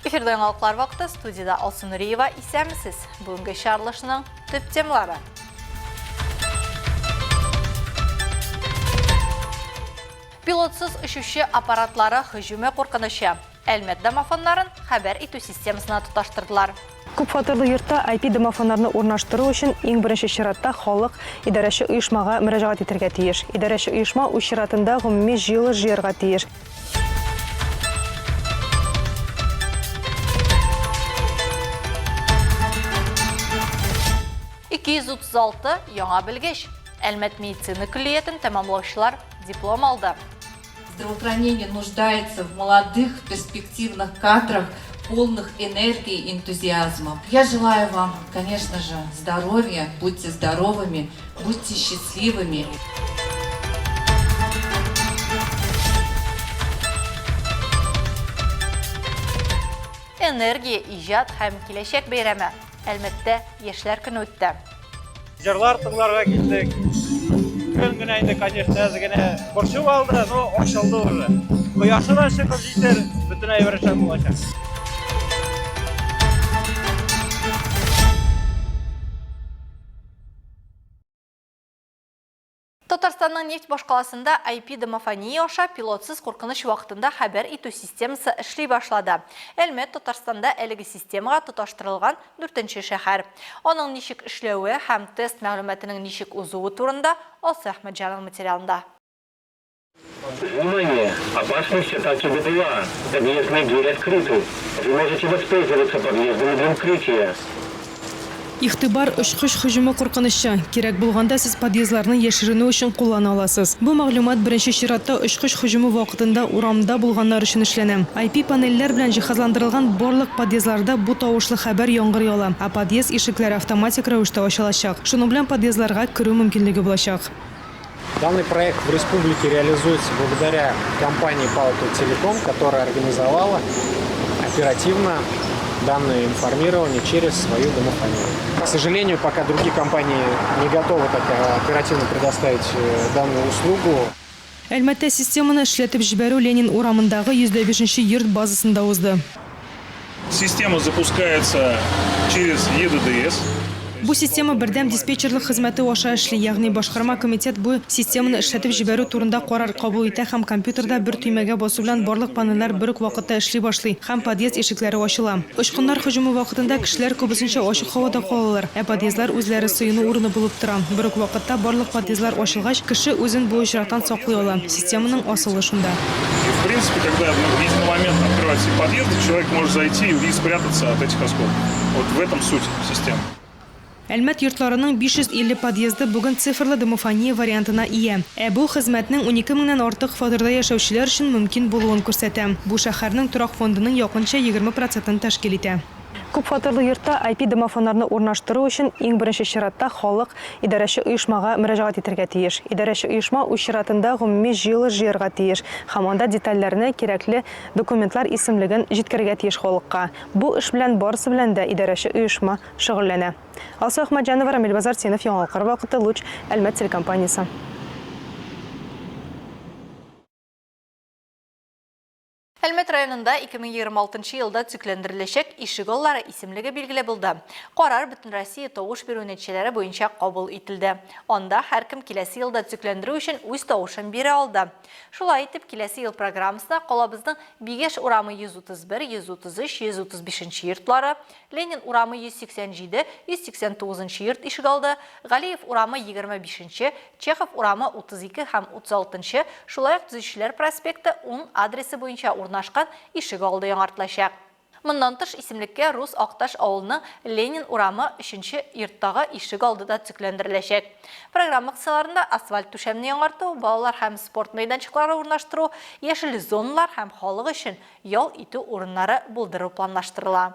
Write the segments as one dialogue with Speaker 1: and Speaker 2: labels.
Speaker 1: Эфирда яңалыклар вакыты, студиядә Алсу Нуриева. Исәнмесез! Бүгенге чыгарылышның төп темалары. Пилотсыз очучы аппаратлары һөҗүме куркынычы. Әлмәт домофоннарын хәбәр итү системасына тоташтырдылар.
Speaker 2: Күпфатирлы йортта IP-домофоннарны урнаштыру өчен иң беренче чиратта халык идарәче оешмага мөрәҗәгать итәргә тиеш. Идарәче оешма үз чиратында гомуми җыелыш җыярга тиеш.
Speaker 1: 236 яңа белгеч. Әлмәт медицина көллиятен тәмамлаучылар диплом алды.
Speaker 3: Здравоохранение нуждается в молодых перспективных кадрах, полных энергии и энтузиазма. Я желаю вам, конечно же, здоровья, будьте здоровыми, будьте счастливыми.
Speaker 1: Энергия, иҗат һәм киләчәк бәйрәме. Әлмәттә Яшьләр көне үтте.
Speaker 4: Җырлар тыңларга килдек. Көн генә инде, конечно, әз генә борчып алды, но ачылды уже. Кояшы да чыгып җитер, бөтен әйбер шәп булачак.
Speaker 1: Татарстанның нефть башкаласында IP-домофония аша пилотсыз куркыныч вакытында хәбәр итү системасы эшли башлады. Әлмәт Татарстанда әлеге системага тоташтырылган дүртенче шәһәр. Аның ничек эшләве һәм тест мәгълүматының ничек узуы турында Алсу Әхмәтҗанова материалында.
Speaker 5: Внимание! Опасность атаки БПЛА. Подъездные двери открыты. Вы можете воспользоваться подъездами для укрытия.
Speaker 2: Игътибар, очкыч һөҗүме куркынычы! Кирәк булганда сез подъездларны яшеренү өчен куллана аласыз. Бу мәгълүмат беренче чиратта очкыч һөҗүме вакытында урамда булганнар өчен эшләнә. IP-панельләр белән җиһазландырылган барлык подъездларда бу тавышлы хәбәр яңгырый ала, ә подъезд ишекләре автоматик рәвештә ачылачак. Шуның белән подъездларга керү мөмкинлеге булачак.
Speaker 6: Данный проект в республике реализуется благодаря компании Палто Телеком, которая организовала оперативно данное информирование через свою домофонию. К сожалению, пока другие компании не готовы так оперативно предоставить данную услугу.
Speaker 2: Әлмәттә системаны эшләтеп җибәрү Ленин урамындагы 105 нче йорт базасында узды.
Speaker 7: Система запускается через ЕДДС.
Speaker 2: Бу система бердәм диспетчерлык хезмәте аша эшли, ягъни башкарма комитет бу системаны эшләтеп җибәрү турында карар кабул итә һәм компьютерда бер төймәгә басу белән барлык панельләр бер үк вакытта эшли башлый һәм подъезд ишекләре ачыла. Очкыннар һөҗүме вакытында кешеләр күбесенчә ачык һавада калалар, ә подъездлар үзләре сыену урыны булып тора. Бер үк вакытта барлык подъездлар ачылгач, кеше үзен бу очрактан саклый ала. Системаның асылы шунда.
Speaker 7: И в принципе, когда ну, единомоментно открывать все подъезды, человек может зайти и спрятаться от этих осколков. Вот в этом суть системы.
Speaker 2: Әлмәт йортларының 550 подъезды бүген цифрлы домофония вариантына ия. Ә бу хезмәтнең 12 меңнән артык фатирда яшәүчеләр өчен мөмкин булуын күрсәтә. Бу шәһәрнең торак фондының якынча 20 процентын тәшкил итә. Күпфатирлы йортта IP-домофоннарны урнаштыру өчен иң беренче чиратта халык идарәче оешмага мөрәҗәгать итәргә тиеш. Идарәче оешма үз чиратында гомуми җыелыш җыярга тиеш һәм анда детальләрне, кирәкле документлар исемлеген җиткерергә тиеш халыкка. Бу эш белән барысы белән дә идарәче оешма шөгыльләнә. Алсу Әхмәтҗанова, Рамил Базартдинов, Яңалыклар вакыты, Луч, Әлмәт телекомпаниясе.
Speaker 1: Әлмәт районында 2026 елда төзекләндереләчәк ишегаллары исемлеге билгеле булды. Карар Бөтенроссия тавыш бирү нәтиҗәләре буенча кабул ителде. Анда һәркем киләсе елда төзекләндерү өчен үз тавышын бирә алды. Шулай итеп, киләсе ел программасына калабызның Бигеш урамы 131, 133, 135 нче йортлары, Ленин урамы 187, 189 нчы йорт ишегалды, Галиев урамы 25 нче, Чехов урамы 32 һәм 36 нчы, шулай ук Төзүчеләр проспекты 10 адресы буенча урнашкан ишегалды яңартылачак. Моннан тыш, исемлеккә Рус Акташ авылының Ленин урамы өченче йорттагы ишегалды да төзекләндереләчәк. Программа кысаларында асфальт түшәмне яңарту, балалар һәм спорт мәйданчыклары урнаштыру, яшел зоналар һәм халык өчен ял итү урыннары булдыру планлаштырыла.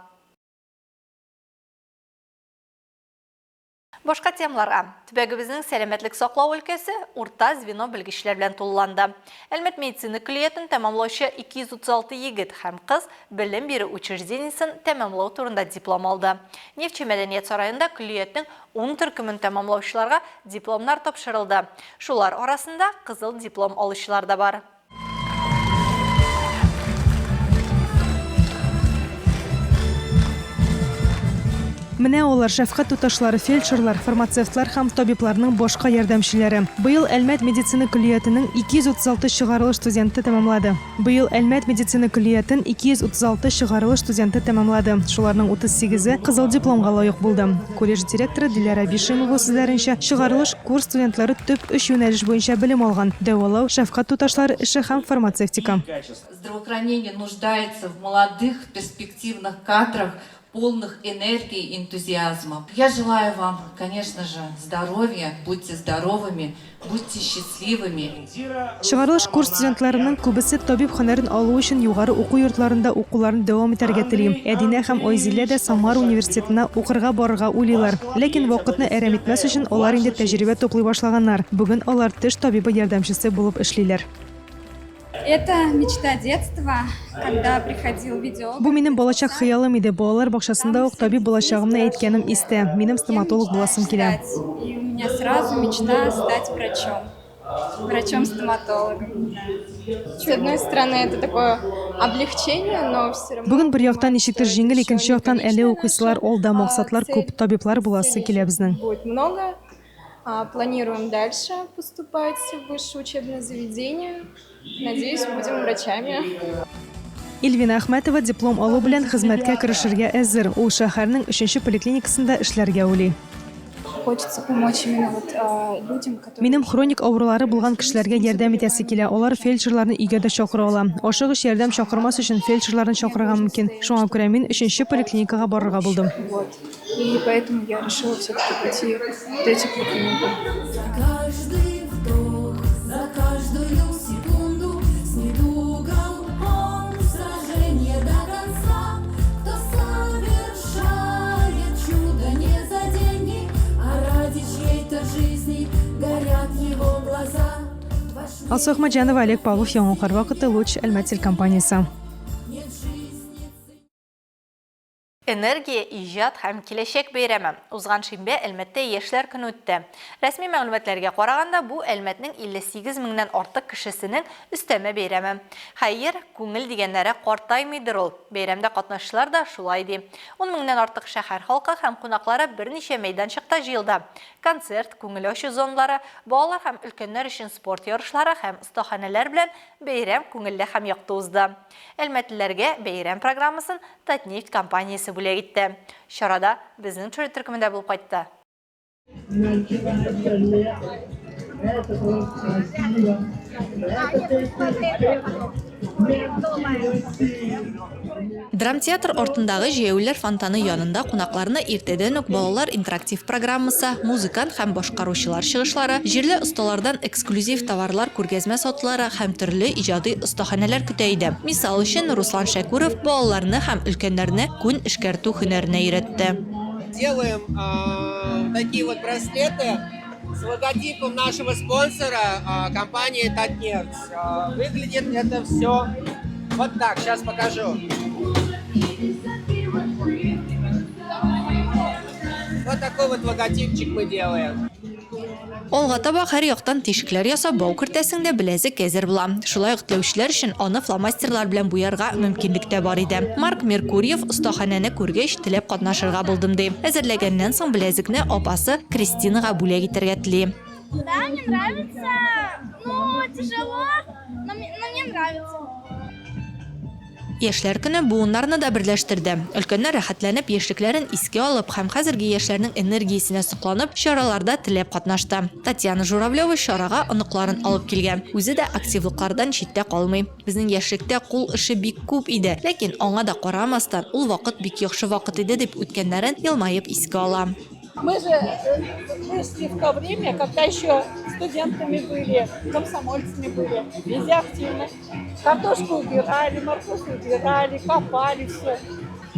Speaker 1: Башка темаларга. Төбәгебезнең сәламәтлек саклау өлкәсе урта звено белгечләр белән тулыланды. Әлмәт медицина көллиятен тәмамлаучы 236 егет һәм кыз белем бирү учреждениесен тәмамлау турында диплом алды. Нефтьче мәдәният сараенда көллиятнең ун төркемен тәмамлаучыларга дипломнар тапшырылды. Шулар арасында кызыл диплом алучылар да бар.
Speaker 2: Менә алар, шәфкать туташлары, фельдшерлар, фармацевтлар һәм табибларның башка ярдәмчеләре. Быел Әлмәт медицина көллиятенең 236 чыгарылыш студенты тәмамлады. Быел Әлмәт медицина көллиятен 236 чыгарылыш студенты тәмамлады, шуларның 38-е кызыл дипломга лаек булды. Колледж директоры Диләрә Бишимова сүзләренчә, чыгарылыш курс студентлары төп өч юнәлеш буенча белем алган, дәвалау, шәфкать туташлары эше һәм фармацевтика.
Speaker 3: Здравоохранение нуждается в молодых перспективных кадрах, полных энергии и энтузиазма. Я желаю вам, конечно же, здоровья, будьте здоровыми, будьте счастливыми.
Speaker 2: Чыгарылыш курс студентларының күбесе табиб һөнәрен алу өчен югары уку йортларында укуларын дәвам итәргә тели. Әдинә һәм Айзилә дә Самара университетына укырга барырга уйлыйлар. Ләкин вакытны әрәм итмәс өчен алар инде тәҗрибә туплый башлаганнар. Бүген алар теш табибы ярдәмчесе булып эшлиләр.
Speaker 8: Это мечта детства, когда приходил видеограф.
Speaker 2: Бу минем балачак хыялым иде. Балалар бакчасында ук табиб булачагымны әйткәнем истә. Минем стоматолог буласым килә.
Speaker 8: И у меня сразу мечта стать врачом. Врачом-стоматологом, да. С одной стороны, это такое облегчение, но все равно...
Speaker 2: Бүген бер яктан ничектер җиңел, икенче яктан әле укыйсылар алда, максатлар күп, табиблар буласы килә безнең.
Speaker 8: Будет много. Планируем дальше поступать в высшее учебное заведение. Надеюсь, будем врачами.
Speaker 2: Ильвина Әхмәтова диплом алу белән хезмәткә керешергә әзер. Ул шәһәрнең өченче поликлиникасында эшләргә уйлый.
Speaker 8: Хочется помочь именно вот людям, которые...
Speaker 2: Минем хроник авырулары булган кешеләргә ярдәм итәсе килә. Алар фельдшерларны өйгә дә чакыра ала. Ашыгыч ярдәм чакырмас өчен фельдшерларны чакырырга мөмкин. Шуңа күрә мин өченче поликлиникага барырга булдым.
Speaker 8: Вот. И поэтому я решила все-таки пойти в третью поликлинику.
Speaker 9: За каждый вдох, за каждую секунду с недугом он в сраженье до конца. Кто совершает чудо не за деньги, а ради чьей-то жизни горят его глаза.
Speaker 2: Алсу Әхмәтҗанова, Олег Павлов, Яңа Вакыты, Луч, Әлмәт телекомпаниясе.
Speaker 1: Энергия, иҗат һәм киләчәк бәйрәме. Узган шимбә Әлмәттә Яшьләр көне үтте. Рәсми мәгълүматларга караганда, бу Әлмәтнең 58 меңнән артык кешесенең өстәмә бәйрәме. Хәер, күңел дигәннәре картаймыйдыр ул. Бәйрәмдә катнашчылар да шулай ди. Ун меңнән артык шәһәр халкы һәм кунаклары берничә мәйданчыкта җыелды. Концерт, күңел ачу зоналары, балалар һәм өлкәннәр өчен спорт ярышлары һәм остаханәләр белән бәйрәм күңелле һәм якты узды. Әлмәтлеләргә бәйрәм программасын Татнефть компаниясе бүләк итте. Чарада безнең төшерү төркеме дә булып кайтты. Драмтеатр артындагы җәяүлеләр фонтаны янында кунакларны иртәдән үк балалар интерактив программасы, музыкант һәм башкаручылар чыгышлары, җирле осталардан эксклюзив товарлар күргәзмә-сатулары һәм төрле иҗади остаханәләр көтә иде. Мисал өчен, Руслан Шәкүров балаларны һәм өлкәннәрне күн эшкәртү һөнәренә өйрәтте.
Speaker 10: Делаем такие вот браслеты с логотипом нашего спонсора, компании Татнефть. Выглядит это все вот так, сейчас покажу. Вот такой вот логотипчик мы делаем.
Speaker 1: Алга таба һәр яктан тишекләр ясап, бау кертәсең дә, беләзек әзер була. Шулай ук теләүчеләр өчен аны фломастерлар белән буярга мөмкинлек тә бар иде. Марк Меркурьев остаханәне күргәч, теләп катнашырга булдым, ди. Әзерләгәннән соң беләзекне апасы Кристинага бүләк итәргә тели.
Speaker 11: Да, мне нравится. Ну, тяжело, но мне нравится.
Speaker 1: Яшьләр көне буыннарны да берләштерде. Өлкәннәр рәхәтләнеп яшьлекләрен искә алып һәм хәзерге яшьләрнең энергиясенә сокланып, чараларда теләп катнашты. Татьяна Журавлева чарага оныкларын алып килгән. Үзе дә активлыклардан читтә калмый. Безнең яшьлектә кул эше бик күп иде, ләкин аңа да карамастан, ул вакыт бик яхшы вакыт иде, дип үткәннәрен елмаеп искә ала.
Speaker 12: Мы же выросли в то время, когда еще студентами были, комсомольцами были, везде активно. Картошку убирали, морковку убирали, копали все.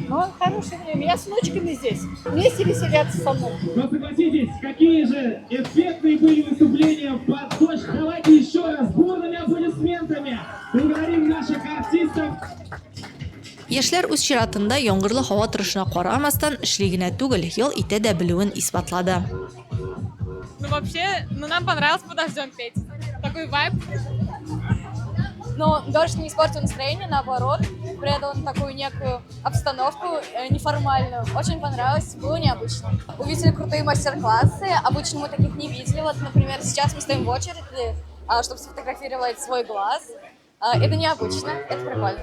Speaker 12: Но хорошее время. Я с внучками здесь. Вместе веселятся со мной.
Speaker 13: Но согласитесь, какие же эффектные были выступления под дождь. Давайте еще раз бурными аплодисментами благодарим наших артистов.
Speaker 1: Яшьләр үз чиратында яңгырлы һава торышына карамастан, эшли генә түгел, ял итә дә белүен исбатлады.
Speaker 14: Ну вообще, ну нам понравилось под дождем петь. Такой вайб. Но дождь не испортил настроение, наоборот, придал такую некую обстановку неформальную. Очень понравилось, было необычно. Увидели крутые мастер-классы, обычно мы таких не видели. Вот, например, сейчас мы стоим в очереди, чтобы сфотографировать свой глаз. Это необычно, это прикольно.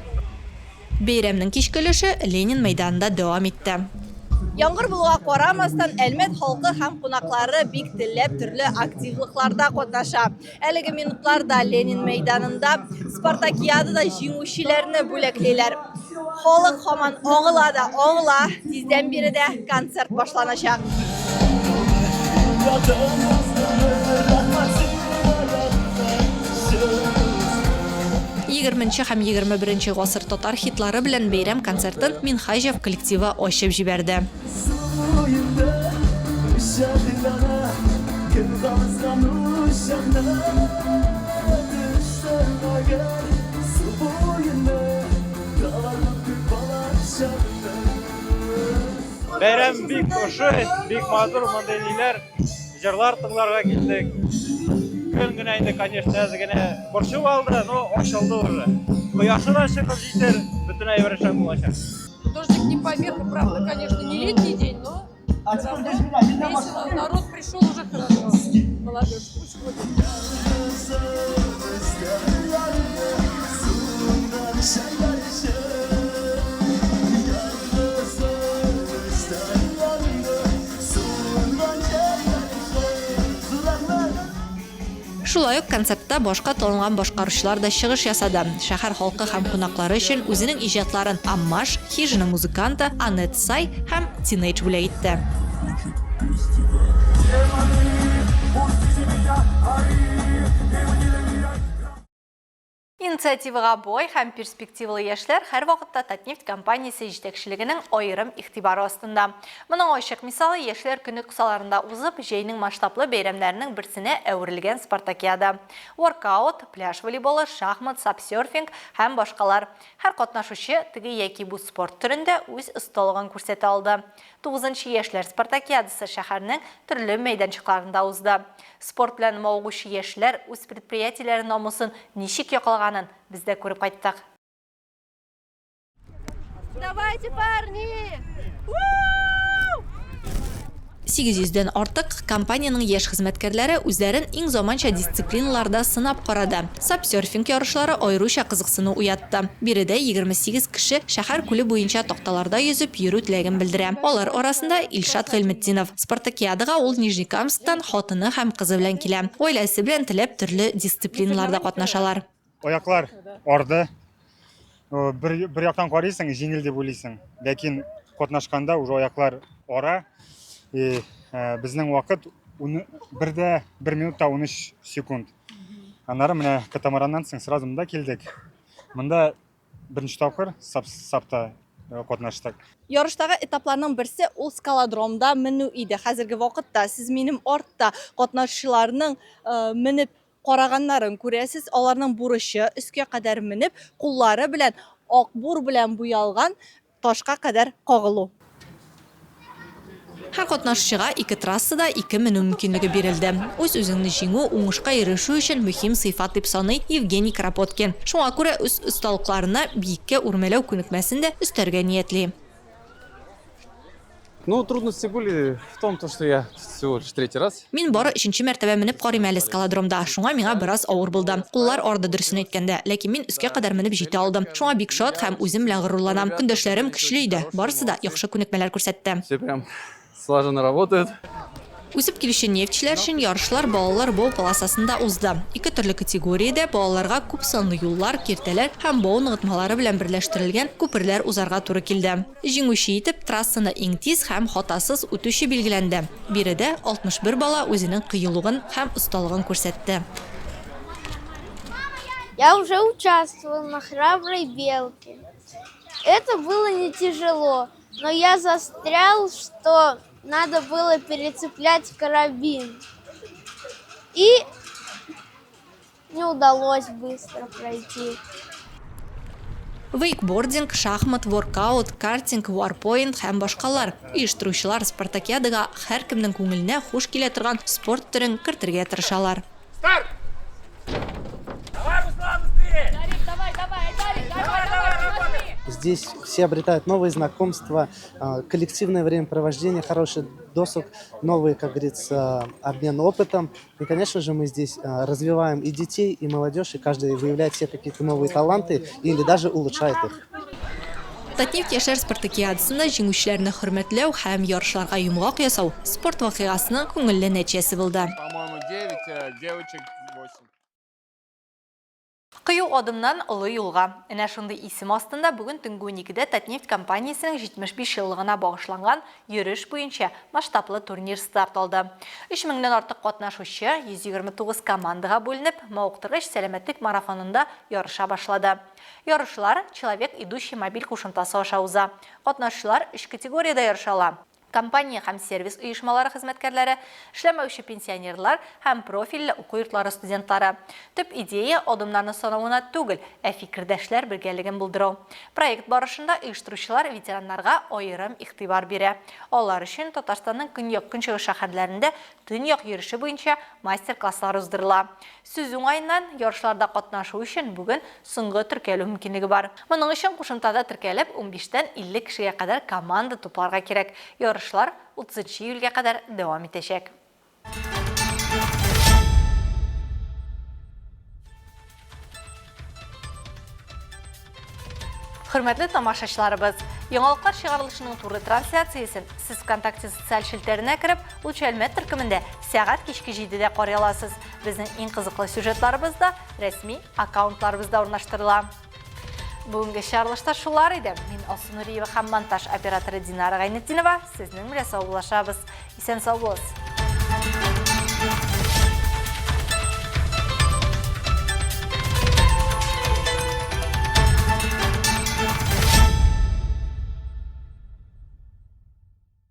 Speaker 1: Бәйрәмнең кичке өлеше Ленин мәйданында дәвам итте.
Speaker 15: Яңгыр булуга карамастан, Әлмәт халкы һәм кунаклары бик теләп төрле активлыкларда катнаша. Әлеге минутларда Ленин мәйданында спартакиадада җиңүчеләрне бүләклиләр. Халык һаман агыла да агыла, тиздән биредә концерт башланачак.
Speaker 1: Егерменче һәм 21 гасыр татар хитлары белән бәйрәм концертын Минһаҗев коллективы ачып җибәрде.
Speaker 4: Бәйрәм бик ошый, бик матур, мондый ниләр, җырлар тыңларга килдек. Көн генә инде, конечно, әз генә борчып алды, но ачылды уже. Кояшы да чыгып җитер, бөтен әйбер шәп булачак.
Speaker 14: Дождик не помеха, правда, конечно, не летний день, но весело. Народ пришел уже хорошо. Молодежь, пусть ходит.
Speaker 1: Шулай ук концертта башка танылган башкаручылар да чыгыш ясады. Шәһәр халкы һәм кунаклары өчен үзенең иҗатларын Аммаш, Хижина музыканта, Анет Сай һәм Тинейдж бүләк итте. Инициативага бай һәм перспективалы яшьләр һәрвакытта Татнефть компаниясе җитәкчелегенең аерым игътибары астында. Моның ачык мисалы Яшьләр көне кысаларында узып, җәйнең масштаблы бәйрәмнәренең берсенә әверелгән спартакиада. Воркаут, пляж волейболы, шахмат, сапсерфинг һәм башкалар. Һәр катнашучы теге яки бу спорт төрендә үз осталыгын күрсәтә алды. Тугызынчы яшьләр спартакиадасы шәһәрнең төрле мәйданчыкларында узды. Спорт белән мавыгучы яшьләр үз предприятиеләре намусын ничек яклаганын без дә күреп кайттык.
Speaker 11: Давайте, парни!
Speaker 1: 800 дән артык компаниянең яшь хезмәткәрләре үзләрен иң заманча дисциплиналарда сынап карады. Сапсерфинг ярышлары аеруча кызыксыну уятты. Биредә 28 кеше шәһәр күле буенча такталарда йөзеп йөрү теләген белдерә. Алар арасында Илшат Гыйльметдинов. Спартакиадага ул Нижнекамсктан хатыны һәм кызы белән килә. Гаиләсе белән теләп төрле дисциплиналарда катнашалар.
Speaker 16: Аяклар арды. Бер, бер яктан карыйсың, җиңел дип уйлыйсың. Ләкин катнашканда уже аяклар ара. И, э, безнең вакыт 1 дә 1 минут та 13 секунд. Аннары менә катамараннан соң сразу монда килдек. Монда беренче тапкыр сап, сапта э, катнаштык.
Speaker 15: Ярыштагы этапларның берсе ул скалодромда менү иде. Хәзерге вакытта сез минем артта катнашучыларның э, менеп караганнарын күрәсез, аларның бурычы, өскә кадәр менеп, куллары белән акбур белән буялган ташка кадәр кагылу.
Speaker 1: Һәр катнашучыга ике трассада ике менү мөмкинлеге бирелде. Үз-үзеңне җиңү, уңышка ирешү өчен мөһим сыйфат, дип саный Евгений Кропоткин. Шуңа күрә үз осталыкларына биеккә үрмәләү күнекмәсен дә өстәргә ниятли.
Speaker 17: Ну, трудности были в том, то, что я всего лишь третий раз.
Speaker 1: Мин бары өченче мәртәбә менеп карыйм әле скалодромда, шуңа миңа бераз авыр булды. Куллар арды, дөресен әйткәндә, ләкин мин өскә кадәр менеп җитә алдым. Шуңа бик шат һәм үзем белән горурланам. Көндәшләрем көчле иде, барысы да яхшы күнекмәләр күрсәтте.
Speaker 17: Все прям слаженно работают.
Speaker 1: Үсеп килүче нефтьчеләр өчен ярышлар балалар бау полосасында узды. Ике төрле категориядә балаларга күп санлы юллар, киртәләр һәм бау ныгытмалары белән берләштерелгән күперләр узарга туры килде. Җиңүче итеп трассаны иң тиз һәм хатасыз үтүче билгеләнде. Биредә 61 бала үзенең кыюлыгын һәм осталыгын күрсәтте.
Speaker 11: Я уже участвовал на храброй белке. Это было не тяжело, но я застрял, что надо было перецеплять карабин. И не удалось быстро пройти.
Speaker 1: Вейкбординг, шахмат, воркаут, картинг, варпоинт һәм башкалар. Оештыручылар спартакиадага һәркемнең күңеленә хуш килә торган спорт төрен кертергә тырышалар.
Speaker 4: Старт! Давай, Руслан, быстрее!
Speaker 18: Здесь все обретают новые знакомства, коллективное времяпровождение, хороший досуг, новый, как говорится, обмен опытом. И, конечно же, мы здесь развиваем и детей, и молодежь, и каждый выявляет себе какие-то новые таланты или даже улучшает их.
Speaker 1: Татнефть яшьләр спартакиадасында җиңүчеләрне хөрмәтләү һәм ярышларга йомгак ясау спорт вакыйгасының күңелле нәтиҗәсе булды.
Speaker 19: По-моему, 9, девочек 8.
Speaker 1: Кыю адымнан олы юлга. Әнә шундый исем астында бүген төнге уникедә Татнефть компаниясенең 75 еллыгына багышланган йөреш буенча масштаблы турнир старт алды. Өч меңнән артык катнашучы, 129 командага бүленеп, мавыктыргыч сәламәтлек марафонында ярыша башлады. Ярышлар Человек идущий мобиль кушымтасы аша уза. Катнашучылар өч категориядә ярыша ала. Компания һәм сервис оешмалары хезмәткәрләре, эшләмәүче пенсионерлар һәм профильле уку йортлары студентлары. Төп идея, адымнарны санау гына түгел, ә фикердәшләр бергәлеген булдыру. Проект барышында оештыручылар ветераннарга аерым игътибар бирә. Алар өчен Татарстанның көньяк-көнчыгыш шәһәрләрендә төньяк йөреше буенча мастер-класслар уздырыла. Сүз уңаеннан, ярышларда катнашу өчен бүген соңгы теркәлү мөмкинлеге бар. Моның өчен кушымтада теркәлеп, унбиштән 50 кешегә кадәр команда тупларга кирәк. Ярышлар утызынчы июльгә кадәр дәвам итәчәк. Хөрмәтле тамашачыларыбыз, яңалыклар чыгарылышының туры трансляциясен сез ВКонтакте социаль челтәренә кереп, Лучше Әлмәт төркемендә сәгать кичке 7-дә карый аласыз. Безнең иң кызыклы сюжетларыбыз да рәсми аккаунтларыбызда урнаштырыла. Бүгенге чыгарылышта шулар иде. Мин Алсу Нуриева һәм монтаж операторы Динара Гайнетдинова сезнең белән саубуллашабыз. Исән сау булыгыз.